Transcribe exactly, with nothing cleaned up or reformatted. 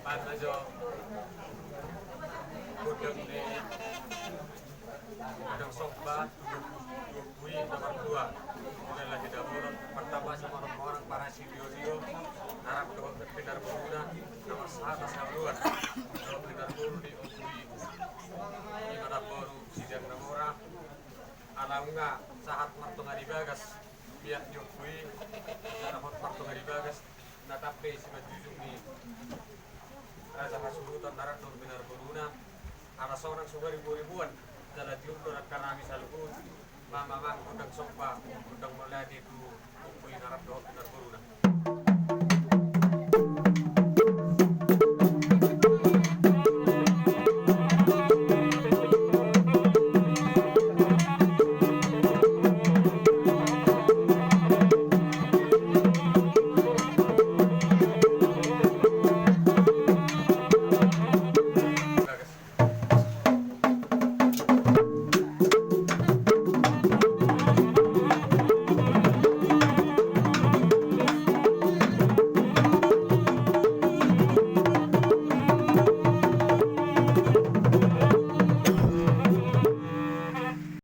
Baen ma jo gondang ni gondang somba tu Ompu i nomor dua. Mulai lagi dapur pertama sama orang-orang para si Dio-dio, na rap dohot pinarboruna, nomor sahat na sauluan dohot pinarboru ni Ompu i. Ima na boru sidang na mora. Ala nunga sahat martonga di bagas, biak ni Ompu i, na dohot martonga di bagas, na tampe simanjujung ni Raja Hasuhuton na rap dohot pinarboruna, ala sonang so baribu-ribuan, jala tiur do dangka nami saluhut, mamamang gondang somba, gondang mauliate tu Ompu i na rap dohot pinarboruna.